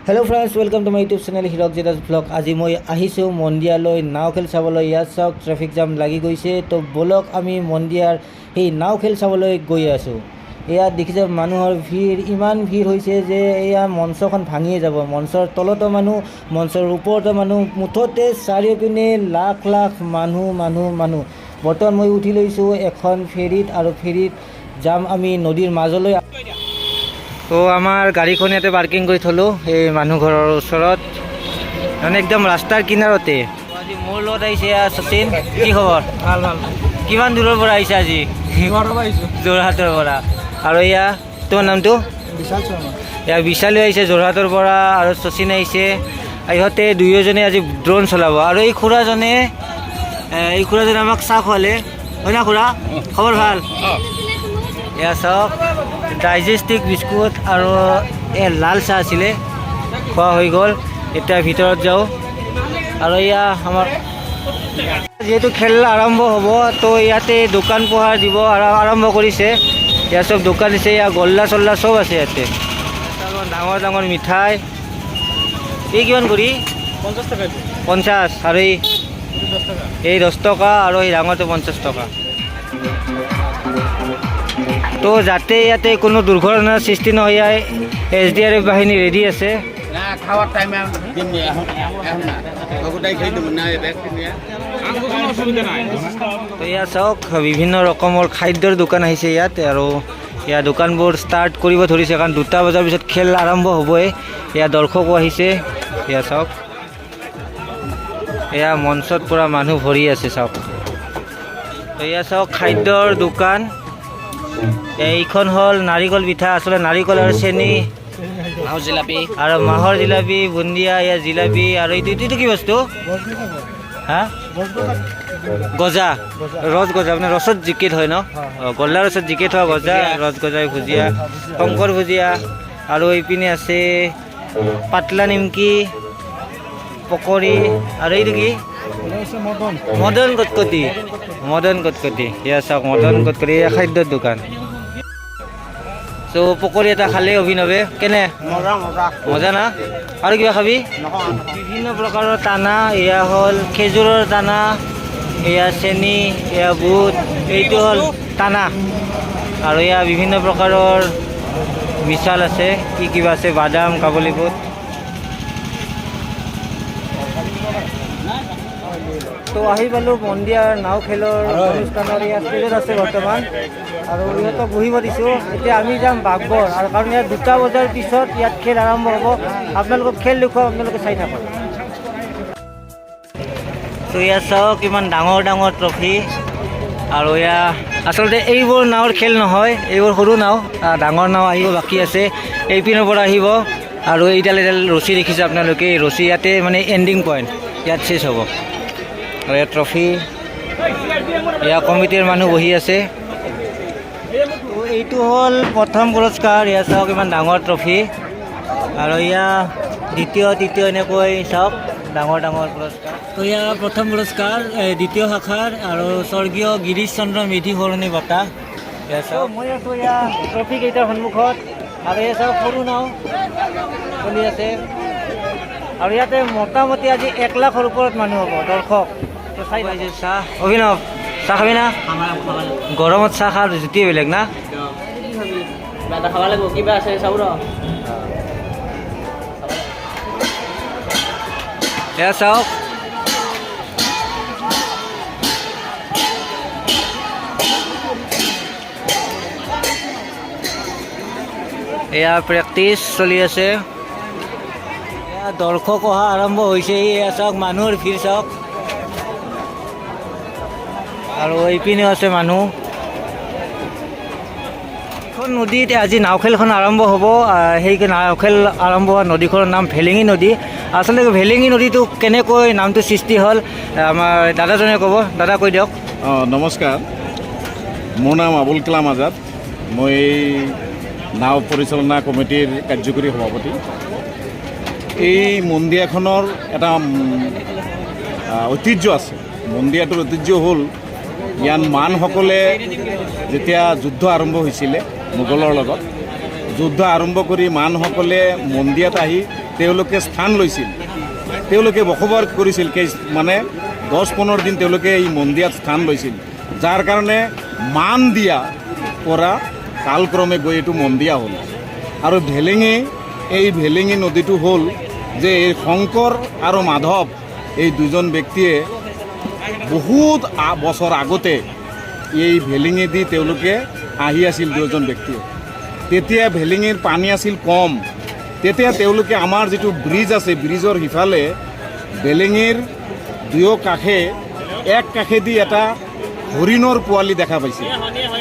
Hello friends, welcome to my YouTube channel Hirak J Das vlog. আজি মই আহিছোঁ মন্দিয়ালৈ নাও খেল চাবলৈ। ইয়াত চাওক, ট্ৰেফিক জাম লাগি গৈছে। তো ব'লক, আমি মন্দিয়াৰ সেই নাও খেল চাবলৈ গৈ আছোঁ। ইয়াত দেখিছে, মানুহৰ ভিৰ, ইমান ভিৰ হৈছে যে এয়া মঞ্চখন ভাঙিয়ে যাব। মঞ্চৰ তলতো মানুহ, মঞ্চৰ ওপৰতো মানুহ, মুঠতে চাৰিওপিনে লাখ লাখ মানুহ, মানুহ, মানুহ। বৰ্তমান মই উঠি লৈছোঁ এখন ফেৰীত আৰু ফেৰীত যাম আমি নদীৰ মাজলৈ। তো আমাৰ গাড়ীখন ইয়াতে পাৰ্কিং কৰি থ'লোঁ এই মানুহ ঘৰৰ ওচৰত, মানে একদম ৰাস্তাৰ কিনাৰতে। আজি মোৰ লগত আহিছে এয়া শচীন। কি খবৰ? ভাল ভাল। কিমান দূৰৰ পৰা আহিছে আজি? যোৰহাটৰ পৰা আহিছোঁ। যোৰহাটৰ পৰা। আৰু এয়া তোমাৰ নামটো? বিশাল শৰ্মা। এয়া বিশালো আহিছে যোৰহাটৰ পৰা আৰু শচীন আহিছে। ইহঁতে দুয়োজনে আজি ড্ৰোন চলাব। আৰু এই খুৰাজনে আমাক চাহ খোৱালে, হয় না খুৰা? খবৰ ভাল? এয়া চাওক, ডাইজেষ্টিভ বিস্কুট আৰু এই লাল চাহ আছিলে, খোৱা হৈ গ'ল। এতিয়া ভিতৰত যাওঁ। আৰু এয়া আমাৰ যিহেতু খেল আৰম্ভ হ'ব, তো ইয়াতে দোকান পোহাৰ দিব আৰু আৰম্ভ কৰিছে। ইয়াত চব দোকান দিছে। ইয়াত গল্লা চল্লা চব আছে ইয়াতে। ডাঙৰ ডাঙৰ মিঠাই। এই কিমান কৰি? 50 টকা এইটো। 50। আৰু এই? এইটো 10 টকা। এই 10 টকা আৰু এই ডাঙৰটো 50 টকা। তো যাতে ইয়াতে কোনো দুৰ্ঘটনাৰ সৃষ্টি নহয়, ইয়াৰ এছডিআৰএফ বাহিনী ৰেডি আছে। না, খাওয়ার টাইমে দিন এখন, এখন না, গোটাই খেয়ে দেবো না ব্যাগ নিয়ে। কোনো অসুবিধা নাই। তো ইয়াত চাওক, বিভিন্ন ৰকমৰ খাদ্যৰ দোকান আহিছে ইয়াত। আৰু ইয়াৰ দোকানবোৰ ষ্টাৰ্ট কৰিব ধৰিছে, কাৰণ 2টা বজাৰ পিছত খেল আৰম্ভ হ'বই। ইয়াত দৰ্শকো আহিছে। এয়া চাওক, এয়া মঞ্চত পূৰা মানুহ ভৰি আছে, চাওক। তো এয়া চাওক, খাদ্যৰ দোকান। এইখন হ'ল নাৰিকল পিঠা, আচলতে নাৰিকল আৰু চেনি। মাহৰ জিলাপি। আৰু মাহৰ জিলাপি, বুন্দিয়া, ইয়াৰ জিলাপি। আৰু এইটো কি বস্তু? হা, গজা, ৰস গজা, মানে ৰসত জিকেট হয় ন? অঁ, গল্লা ৰসত জিকেট হোৱা গজা, ৰস গজা, ভুজিয়া, শংকৰ ভুজিয়া। আৰু এইপিনে আছে পাতলা নিমকি, পকৰি। আৰু এইটো কি? মদন। মদন কটকটি, মদন কটকটি। এয়া চাওক, মদন কটকটি। এয়া খাদ্যৰ দোকান। চ' পকৰি এটা খালে অভিনৱে, কেনে? মজা মজা। মজা না? আৰু কিবা খাবি? বিভিন্ন প্ৰকাৰৰ টানা। এয়া হ'ল খেজুৰৰ টানা, এয়া চেনি, এয়া বুট, এইটো হ'ল টানা। আৰু এয়া বিভিন্ন প্ৰকাৰৰ মিছাল আছে, কি কিবা আছে, বাদাম, কাবুলী বুট। তো আহি পালোঁ মন্দিয়াৰ নাও খেলৰ অনুষ্ঠানৰ। ইয়াত ষ্টেজত আছে বৰ্তমান আৰু ইহঁতক বহিব দিছোঁ। এতিয়া আমি যাম বাগবৰ আৰু, কাৰণ ইয়াত 2টা বজাৰ পিছত ইয়াত খেল আৰম্ভ হ'ব। আপোনালোকক খেল দেখুৱাম, আপোনালোকে চাই থাকক। তো ইয়াত চাওক, ইমান ডাঙৰ ডাঙৰ ট্ৰফি। আৰু এয়া আচলতে এইবোৰ নাৱৰ খেল নহয়, এইবোৰ সৰু নাও। ডাঙৰ নাও আহিব বাকী আছে, এইপিনৰ পৰা আহিব। আৰু এইডাল এডাল ৰছী দেখিছে আপোনালোকে, এই ৰছী ইয়াতে মানে এণ্ডিং পইণ্ট, ইয়াত শেষ হ'ব। আৰু ইয়াত ট্ৰফি, ইয়াৰ কমিটিৰ মানুহ বহি আছে। তো এইটো হ'ল প্ৰথম পুৰস্কাৰ। ইয়াত চাওক, ইমান ডাঙৰ ট্ৰফি। আৰু ইয়াৰ দ্বিতীয়, তৃতীয়, এনেকৈ চাওক, ডাঙৰ ডাঙৰ পুৰস্কাৰ। তো ইয়াৰ প্ৰথম পুৰস্কাৰ দ্বিতীয় শাখাৰ আৰু স্বৰ্গীয় গিৰীশ চন্দ্ৰ মেধি সোঁৱৰণী বঁটা। ইয়াত চাওক, মই আছোঁ ইয়াৰ ট্ৰফি কেইটাৰ সন্মুখত। আৰু ইয়াত চাওক, সৰু নাও চলি আছে। আৰু ইয়াতে মোটামুটি আজি 1 লাখৰ ওপৰত মানুহ হ'ব দৰ্শক। তো চাই পাইছে চাহ। অভিনৱ, চাহ খাবি না? গৰমত চাহ খোৱাৰ জুতিয়ে বেলেগ না? কিবা এটা খাব লাগিব, কিবা আছে চাওঁ ৰ। এয়া চাওক, এয়া প্ৰেক্টিচ চলি আছে। এয়া দৰ্শক অহা আৰম্ভ হৈছে। এয়া চাওক, মানুহৰ ভিৰ চাওক। আৰু এইপিনেও আছে মানুহ। এখন নদীত আজি নাও খেলখন আৰম্ভ হ'ব, সেই নাও খেল আৰম্ভ হোৱা নদীখনৰ নাম ভেলেঙী নদী। আচলতে ভেলেঙী নদীটো কেনেকৈ নামটো সৃষ্টি হ'ল, আমাৰ দাদাজনে ক'ব। দাদা, কৈ দিয়ক। অঁ, নমস্কাৰ, মোৰ নাম আবুল কালাম আজাদ। মই নাও পৰিচালনা কমিটিৰ কাৰ্যকৰী সভাপতি। এই মন্দিয়াখনৰ এটা ঐতিহ্য আছে। মন্দিয়াটোৰ ঐতিহ্য হ'ল ইয়াত মানসকলে যেতিয়া যুদ্ধ আৰম্ভ হৈছিলে মোগলৰ লগত, যুদ্ধ আৰম্ভ কৰি মানসকলে মন্দিয়াত আহি তেওঁলোকে স্থান লৈছিল, তেওঁলোকে বসবাস কৰিছিল। মানে 10-15 দিন তেওঁলোকে এই মন্দিয়াত স্থান লৈছিল, যাৰ কাৰণে মান দিয়া পৰা কালক্ৰমে গৈ এইটো মন্দিয়া হ'ল। আৰু ভেলেঙি, এই ভেলেঙি নদীটো হ'ল যে এই শংকৰ আৰু মাধৱ এই দুজন ব্যক্তিয়ে বহুত বছৰ আগতে এই ভেলেঙি দি তেওঁলোকে আহি আছিল দুজন ব্যক্তিয়ে। তেতিয়া ভেলেঙিৰ পানী আছিল কম। তেতিয়া তেওঁলোকে আমাৰ যিটো ব্ৰিজ আছে, ব্ৰিজৰ সিফালে ভেলেঙিৰ দুয়ো কাষে এক কাষেদি এটা হৰিণৰ পোৱালি দেখা পাইছিল।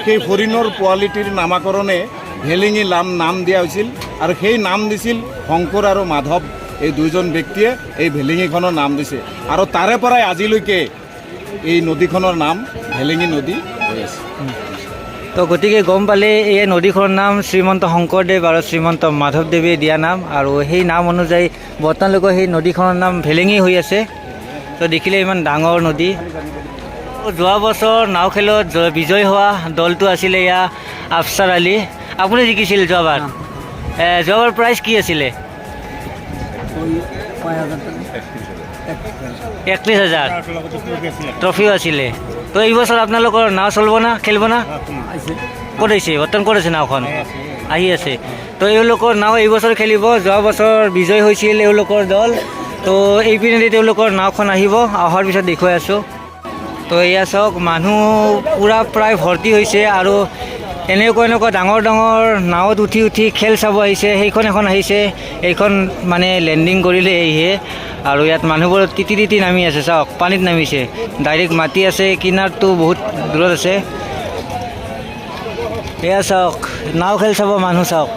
সেই হৰিণৰ পোৱালিটিৰ নামাকৰণে ভেলেঙি নাম দিয়া হৈছিল আৰু সেই নাম দিছিল শংকৰ আৰু মাধৱ এই দুজন ব্যক্তিয়ে এই ভেলেঙিখনৰ নাম দিছে। আৰু তাৰে পৰাই আজিলৈকে এই নদীখনৰ নাম ভেলেঙি নদী হৈ আছে। তো গতিকে গম পালে এই নদীখনৰ নাম শ্ৰীমন্ত শংকৰদেৱ আৰু শ্ৰীমন্ত মাধৱদেৱে দিয়া নাম, আৰু সেই নাম অনুযায়ী বৰ্তমানলৈকে সেই নদীখনৰ নাম ভেলেঙি হৈ আছে। তো দেখিলে ইমান ডাঙৰ নদী। যোৱা বছৰ নাও খেলত বিজয়ী হোৱা দলটো আছিলে এয়া আফচাৰ আলী। আপুনি জিকিছিল যোৱাবাৰ। যোৱাবাৰ প্ৰাইজ কি আছিলে? 31,000 ট্ৰফিও আছিলে। তো এইবছৰ আপোনালোকৰ নাও চলিব না, খেলিব না? ক'ত হৈছে বৰ্তমান? ক'ত আছে নাওখন? আহি আছে। তো এওঁলোকৰ নাও এইবছৰ খেলিব। যোৱা বছৰ বিজয়ী হৈছিল এওঁলোকৰ দল। তো এইপিনেদি তেওঁলোকৰ নাওখন আহিব, অহাৰ পিছত দেখুৱাই আছোঁ। তো এয়া চাওক, মানুহ পূৰা প্ৰায় ভৰ্তি হৈছে আৰু এনেকুৱা এনেকুৱা ডাঙৰ ডাঙৰ নাৱত উঠি উঠি খেল চাব আহিছে। সেইখন এখন আহিছে, এইখন মানে লেণ্ডিং কৰিলে এইহে। আৰু ইয়াত মানুহবোৰ তিতি তিতি নামি আছে, চাওক পানীত নামিছে, ডাইৰেক্ট মাটি আছে, কিনাৰটো বহুত দূৰত আছে। এয়া চাওক নাও খেল চাব মানুহ চাওক।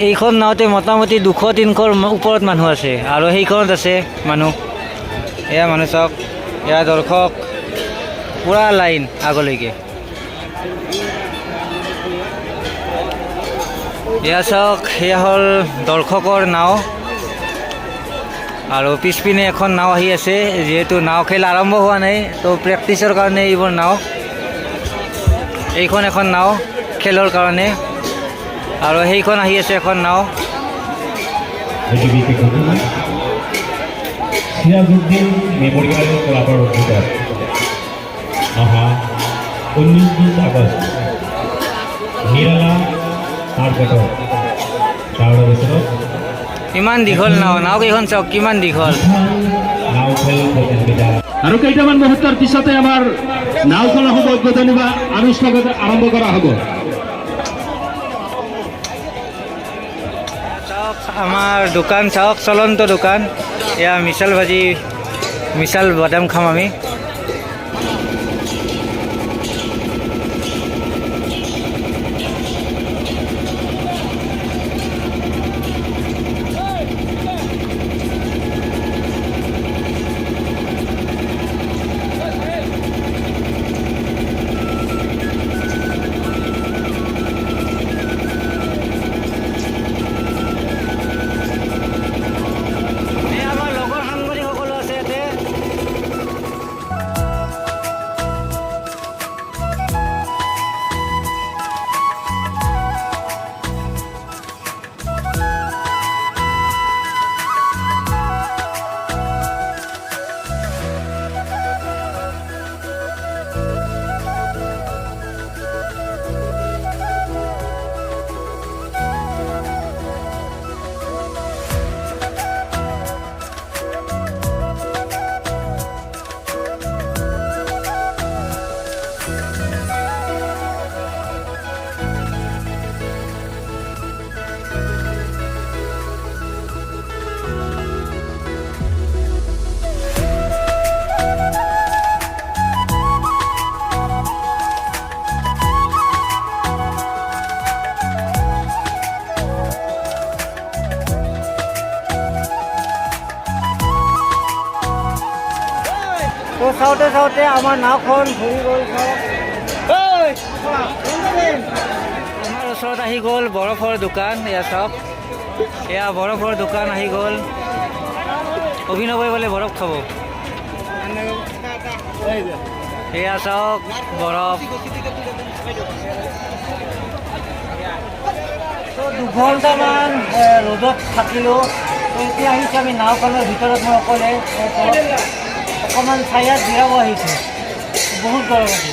এইখন নাওতে মোটামুটি 200-300ৰ ওপৰত মানুহ আছে আৰু সেইখনত আছে মানুহ। এয়া মানুহ চাওক, এয়া দৰ্শক, পূৰা লাইন আগলৈকে। এয়া চাওক, সেয়া হ'ল দৰ্শকৰ নাও আৰু পিছপিনে এখন নাও আহি আছে। যিহেতু নাও খেল আৰম্ভ হোৱা নাই, তো প্ৰেক্টিছৰ কাৰণে এইবোৰ নাও। এইখন এখন নাও খেলৰ কাৰণে আৰু সেইখন আহি আছে এখন নাও। সিৰাজউদ্দিন মেমোৰিয়াল ক্লাবৰ উদ্যোগত অহা 19-20 আগষ্ট নিৰালা পাৰ্কত ভিতৰত ইমান দীঘল নাও, নাও কেইখন চাওক কিমান দীঘল। নাও খেল প্ৰতিযোগিতা। আৰু কেইটামান মুহূৰ্তৰ পিছতে আমাৰ নাওখনৰ হ'ব উদ্বোধনী বা আনুষ্ঠানিকভাৱে আৰম্ভ কৰা হ'ব। চাওক আমাৰ দোকান চাওক, চলন্ত দোকান। এয়া মিছাল ভাজি, মিছাল বাদাম খাম আমি। আমাৰ লগৰ সাংবাদিকসকলো আছে ইয়াতে। তো চাওঁতে চাওঁতে আমাৰ নাওখন ঘূৰি গ'ল। আমাৰ ওচৰত আহি গ'ল বৰফৰ দোকান। এয়া চাওক, এয়া বৰফৰ দোকান আহি গ'ল। অভিনৱে বোলে বৰফ খাব। এয়া চাওক বৰফ। তো দুঘণ্টামান ৰ'দত থাকিলোঁ। তো এতিয়া আহিছোঁ আমি নাওখনৰ ভিতৰত, মই অকলে অকণমান ছায়াত জিৰাব আহিছোঁ, বহুত গৰম আছে।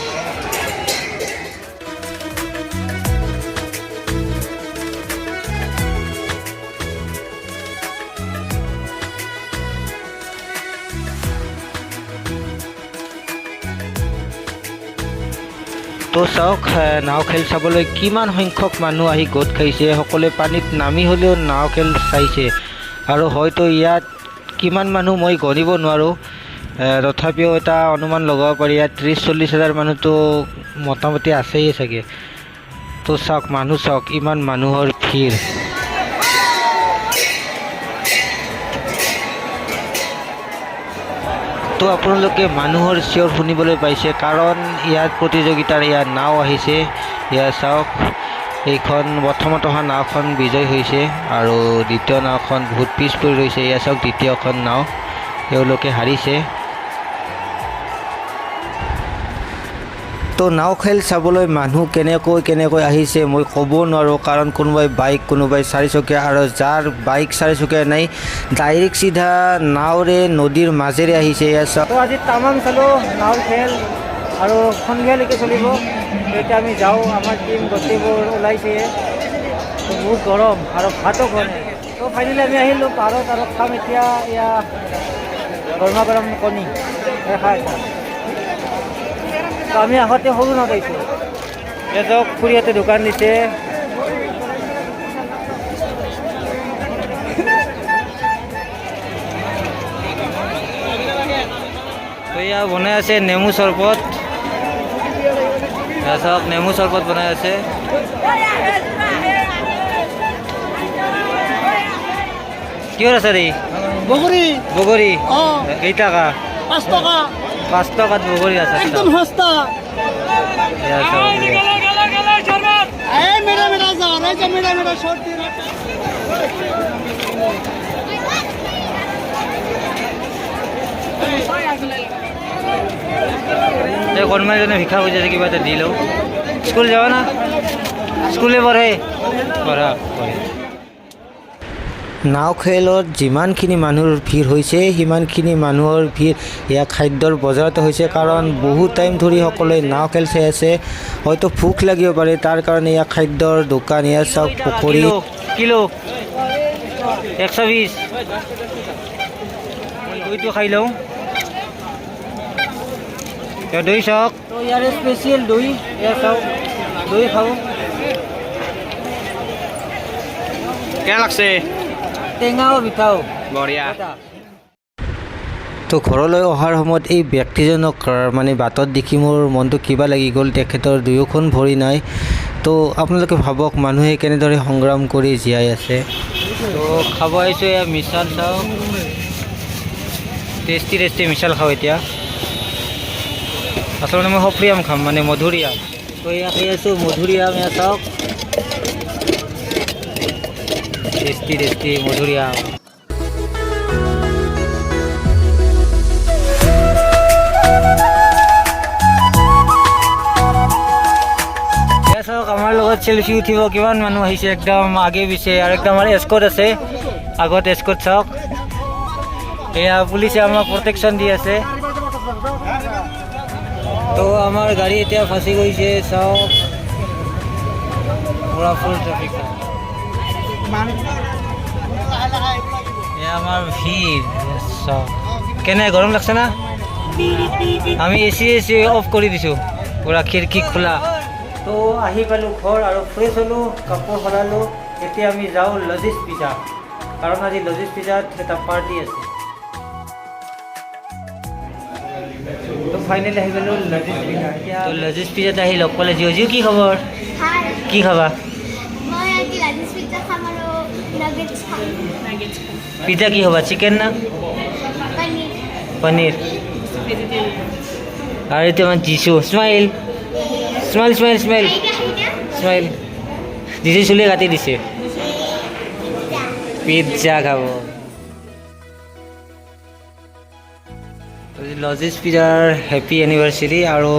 তো চাওক, নাও খেল চাবলৈ কিমান সংখ্যক মানুহ আহি গোট খাইছে। সকলোৱে পানীত নামি হ'লেও নাও খেল চাইছে। আৰু হয়তো ইয়াত কিমান মানুহ মই গণিব নোৱাৰোঁ, তথাপিও এটা অনুমান লগাব পাৰি ইয়াত 30-40 হাজাৰ মানুহতো মোটামুটি আছেই চাগে। তো চাওক মানুহ, চাওক ইমান মানুহৰ ভিৰ। তো আপোনালোকে মানুহৰ চিঞৰ শুনিবলৈ পাইছে, কাৰণ ইয়াত প্ৰতিযোগিতাৰ ইয়াত নাও আহিছে। ইয়াত চাওক, এইখন প্ৰথমত অহা নাওখন বিজয় হৈছে আৰু দ্বিতীয় নাওখন বহুত পিছ পৰি ৰৈছে। ইয়াত চাওক, দ্বিতীয়খন নাও তেওঁলোকে হাৰিছে। তো নাও খেল চাবলৈ মানুহ কেনেকৈ কেনেকৈ আহিছে মই ক'ব নোৱাৰোঁ, কাৰণ কোনোবাই বাইক, কোনোবাই চাৰিচকীয়া, আৰু যাৰ বাইক চাৰিচকীয়া নাই ডাইৰেক্ট চিধা নাওৰে নদীৰ মাজেৰে আহিছে। ইয়াত চাওক। তো আজি তামাম চালোঁ নাওৰ খেল আৰু সন্ধিয়ালৈকে চলিব। এতিয়া আমি যাওঁ, আমাৰ টীম গোটেইবোৰ ওলাইছে। তো বহুত গৰম আৰু ভাতো খোৱা নাই। তো ফাইনেলি আমি আহিলোঁ পাৰত আৰু খাম এতিয়া এয়া গৰমা গৰম কণী খাই। তো আমি আগতে সৰু নাওত আহিছোঁ। ইয়াত খুৰীহঁতে দোকান দিছে। তো এয়া বনাই আছে নেমু চৰবত। এয়া চাওক, নেমু চৰবত বনাই আছে। কিহৰ আছে ৰে? বগৰী। বগৰী। অঁ। কেইটকা? 5 টকা। 5 টকাত বগৰী আছে। একদম সস্তা। এয়া চাওক। এই মেৰা মেৰা যা, এই যে মেৰা মেৰা সর্দি। এই কণমানিজনে ভিক্ষা খুজি আছে, কিবা এটা দি লওঁ। স্কুল যাব না? স্কুলে পঢ়ে? পঢ়া পঢ়ে। নাও খেলত যিমানখিনি মানুহৰ ভিৰ হৈছে সিমানখিনি মানুহৰ ভিৰ এয়া খাদ্যৰ বজাৰতো হৈছে, কাৰণ বহু টাইম ধৰি সকলোৱে নাও খেল চাই আছে। হয়তো ভোক লাগিব পাৰে, তাৰ কাৰণে এয়া খাদ্যৰ দোকান। এয়া চাওক পকৰী। কিলো 120। দৈটো খাই লওঁ। দৈ চাওক, তো ইয়াৰে স্পেচিয়েল দৈ। এয়া চাওক, দৈ খাওঁ। কেনে লাগছে? টেঙাও মিঠাও। বঢ়িয়া। তো ঘৰলৈ অহাৰ সময়ত এই ব্যক্তিজনক মানে বাটত দেখি মোৰ মনটো কিবা লাগি গ'ল। তেখেতৰ দুয়োখন ভৰি নাই। তো আপোনালোকে ভাবক মানুহে কেনেদৰে সংগ্ৰাম কৰি জীয়াই আছে। তো খাব আহিছোঁ এয়া মিছাল। চাওক, টেষ্টি টেষ্টি মিছাল খাওঁ এতিয়া। আচলতে মই সফৰি আম খাম, মানে মধুৰি আম। তো এয়া খাই আছোঁ মধুৰি আম। এয়া চাওক, টেষ্টি টেষ্টি মধুৰি আম। এয়া চাওক, আমাৰ লগত চেলফি উঠিব কিমান মানুহ আহিছে, একদম আগে পিছে, আৰু একদম আমাৰ এস্কট আছে আগত, এস্কট চাওক। এয়া পুলিচে আমাক প্ৰটেকশ্যন দি আছে। তো আমাৰ গাড়ী এতিয়া ফাঁচি গৈছে, চাওক পুৰা ফুল ট্ৰেফিক। এয়া আমাৰ ভিৰ চাওক। কেনে গৰম লাগছে না? আমি এচি এচি অফ কৰি দিছোঁ, পুৰা খিৰিকী খোলা। তো আহি পালোঁ ঘৰ আৰু ফ্ৰেছ হ'লোঁ, কাপোৰ সলালোঁ। এতিয়া আমি যাওঁ লজিজ পিজ্জা, কাৰণ আজি লজিজ পিজ্জাত এটা পাৰ্টি আছে। তো ফাইনেলি আহি গ'লোঁ লজিজ পিজ্জা। এতিয়া তো লজিজ পিজ্জাত আহি লগ পালে জিঅ'। জিঅ', কি খবৰ? ভাল। কি খাবা? মই আজি লজিজ পিজ্জা খাম আৰু নাগেটছ খাম। পিজ্জা কি খাবা, চিকেন না পনীৰ। পনীৰ। আৰু এতিয়া মানে Jishu, smile smile smile smile smile. Jishu চুলি কাটি দিছে, পিজ্জা খাব। লজিজ পিজ্জাৰ হেপী এনিভাৰ্চাৰী। আৰু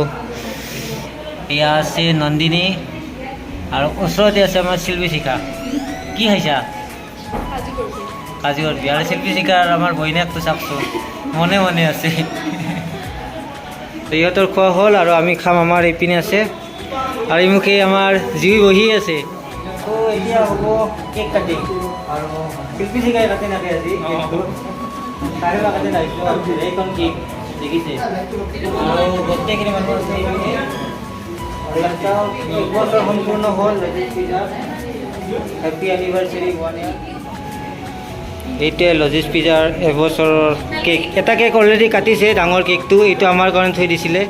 এয়া আছে নন্দিনী আৰু ওচৰতে আছে আমাৰ শিল্পী শিখা। কি খাইছা? কাজু বৰফি। আৰু শিল্পী শিকাৰ আমাৰ বইনাকটো চাওকচোন, মনে মনে আছে। তো ইহঁতৰ খোৱা হ'ল আৰু আমি খাম। আমাৰ এইপিনে আছে আৰু এইমুখে আমাৰ জুই বহি আছে। তো এতিয়া হ'ব কেক কাটিং আৰু শিল্পী শিকাই কাটি নাকে আজি কেকটো চাৰিবা কাটি নাহিছোঁ। আৰু এইখন কেক দেখিছে আৰু গোটেইখিনি মানুহ আছে এইপিনে। আৰু ইয়াত চাওক, এক বছৰ সম্পূৰ্ণ হ'ল লজিজ পিজ্জা। Happy anniversary 1 year. এইটোৱে লজিজ পিজ্জাৰ এবছৰৰ কেক। এটা কেক অলৰেডি কাটিছে, ডাঙৰ কেকটো। এইটো আমাৰ কাৰণে থৈ দিছিলে।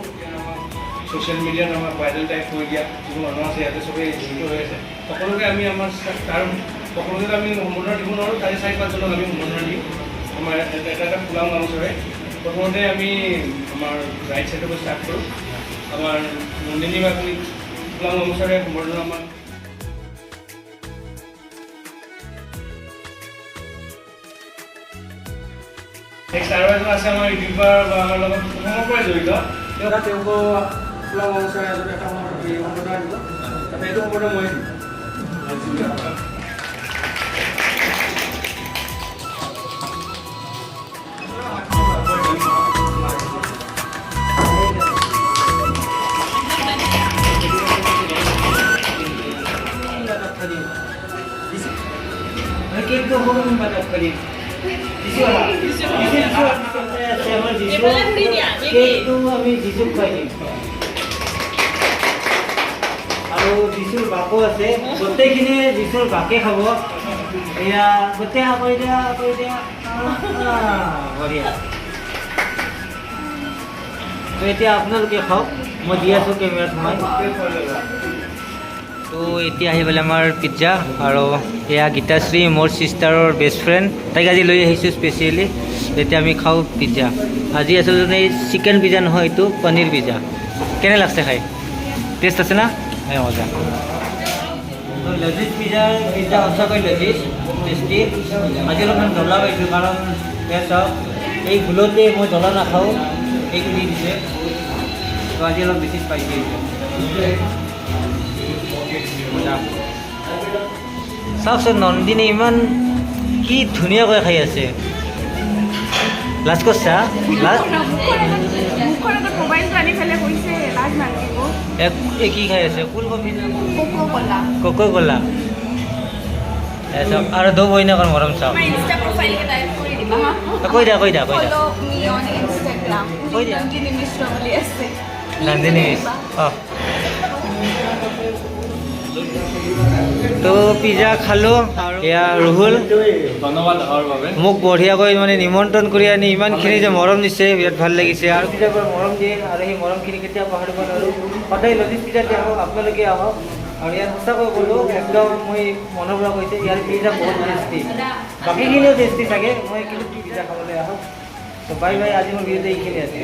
ছ'চিয়েল মিডিয়াত আমাৰ ভাইৰেল টাইপ কৰি দিয়া যিবোৰ মানুহ আছে, ইয়াতে চবেই জড়িত হৈ আছে। সকলোকে আমি আমাৰ তাৰ সকলোকে আমি সম্বৰ্ধনা দিব নোৱাৰোঁ। তাৰে চাৰি পাঁচজনক আমি সম্বৰ্ধনা দিম আমাৰ এটা এটা এটা ফুলাম গামোচাৰে। প্ৰথমতে আমি আমাৰ ৰাইট ছাইডৰ পৰা ষ্টাৰ্ট কৰোঁ। আমাৰ নন্দিনী বাক আমি ফুলাম গামোচাৰে সম্বৰ্ধনা আমাৰ। নেক্সট আৰু এজন আছে, আমাৰ ইউটিউবাৰ বা আমাৰ লগত প্ৰথমৰ পৰাই জড়িত। তেওঁকো ফুলাম গামোচাৰে এজন এটা সম্বৰ্ধনা দিব। তাতে এইটো সম্বৰ্ধনা মই দিম। কেকটো সৰু কোনোবা তাত কৰিম। যিচু আহা। যিচু, যিচু, আছে আমাৰ যিচু। কেকটো আমি যিচুক খুৱাই দিম আৰু যিচুৰ বাকো আছে। গোটেইখিনিয়ে যিচুৰ বাকে খাব। এয়া গোটেই কৰি দিয়া, কৰি দিয়া। আহ, বঢ়িয়া। তো এতিয়া আপোনালোকে খাওক, মই দি আছোঁ কেমেৰাত সোমাই। তো এতিয়া আহি পেলাই আমাৰ পিজ্জা আৰু এয়া গীতাশ্ৰী, মোৰ ছিষ্টাৰৰ বেষ্ট ফ্ৰেণ্ড। তাইক আজি লৈ আহিছোঁ স্পেচিয়েলি। এতিয়া আমি খাওঁ পিজ্জা। আজি আচলতে এই চিকেন পিজ্জা নহয়, এইটো পনীৰ পিজ্জা। কেনে লাগছে খাই? টেষ্ট আছে না? এই মজা। তো লজিজ পিজ্জাৰ পিজ্জা সঁচাকৈ লজিজ, টেষ্টি। আজি অলপমান জ্বলা পাইছোঁ, কাৰণ এয়া চাওক, এই ভুলতে মই জ্বলা নাখাওঁ, এইটো দি দিছে। তো আজি অলপ বেছি স্পাইচি হৈছে। মজা। চাওকচোন, নন্দিনী ইমান কি ধুনীয়াকৈ খাই আছে। লাজ কৰছা? লাজ মুখৰ আগত মোবাইলটো আনি পেলাই কৈছে লাজ নালাগিব। এক এই কি খাই আছে? কুল কফি না? কোকো কলা। কোকো কলা। চাওক আৰু দৌ বইনাকৰ মৰম চাওক। আমাৰ ইনষ্টা প্ৰফাইল কেইটা এড কৰি দিবা হা। কৈ দিয়া, কৈ দিয়া, কৈ দিয়া। Follow me on Instagram. কৈ দিয়া। নন্দিনী মিশ্ৰ বুলি আছে। নন্দিনী। অঁ, তো পিজ্জা খালোঁ। এয়া ৰুহুল। ধন্যবাদ অহাৰ বাবে। মোক বঢ়িয়াকৈ মানে নিমন্ত্ৰণ কৰি আনি ইমানখিনি যে মৰম দিছে, বিৰাট ভাল লাগিছে। আৰু পিজ্জাৰ পৰা মৰম দিয়ে আৰু সেই মৰমখিনি কেতিয়াও পাহৰিব নোৱাৰোঁ। সদায় লজিজ পিজ্জাতে আহক, আপোনালোকে আহক। আৰু ইয়াত সঁচাকৈ ক'লোঁ, একদম মই মনৰ পৰা কৈছোঁ, ইয়াৰ পিজ্জা বহুত টেষ্টি। বাকীখিনিও টেষ্টি চাগে, মই কিন্তু পিজ্জা খাবলৈ আহক। তো বাই বাই, আজি মোৰ ভিডিঅ'টো এইখিনি আছে।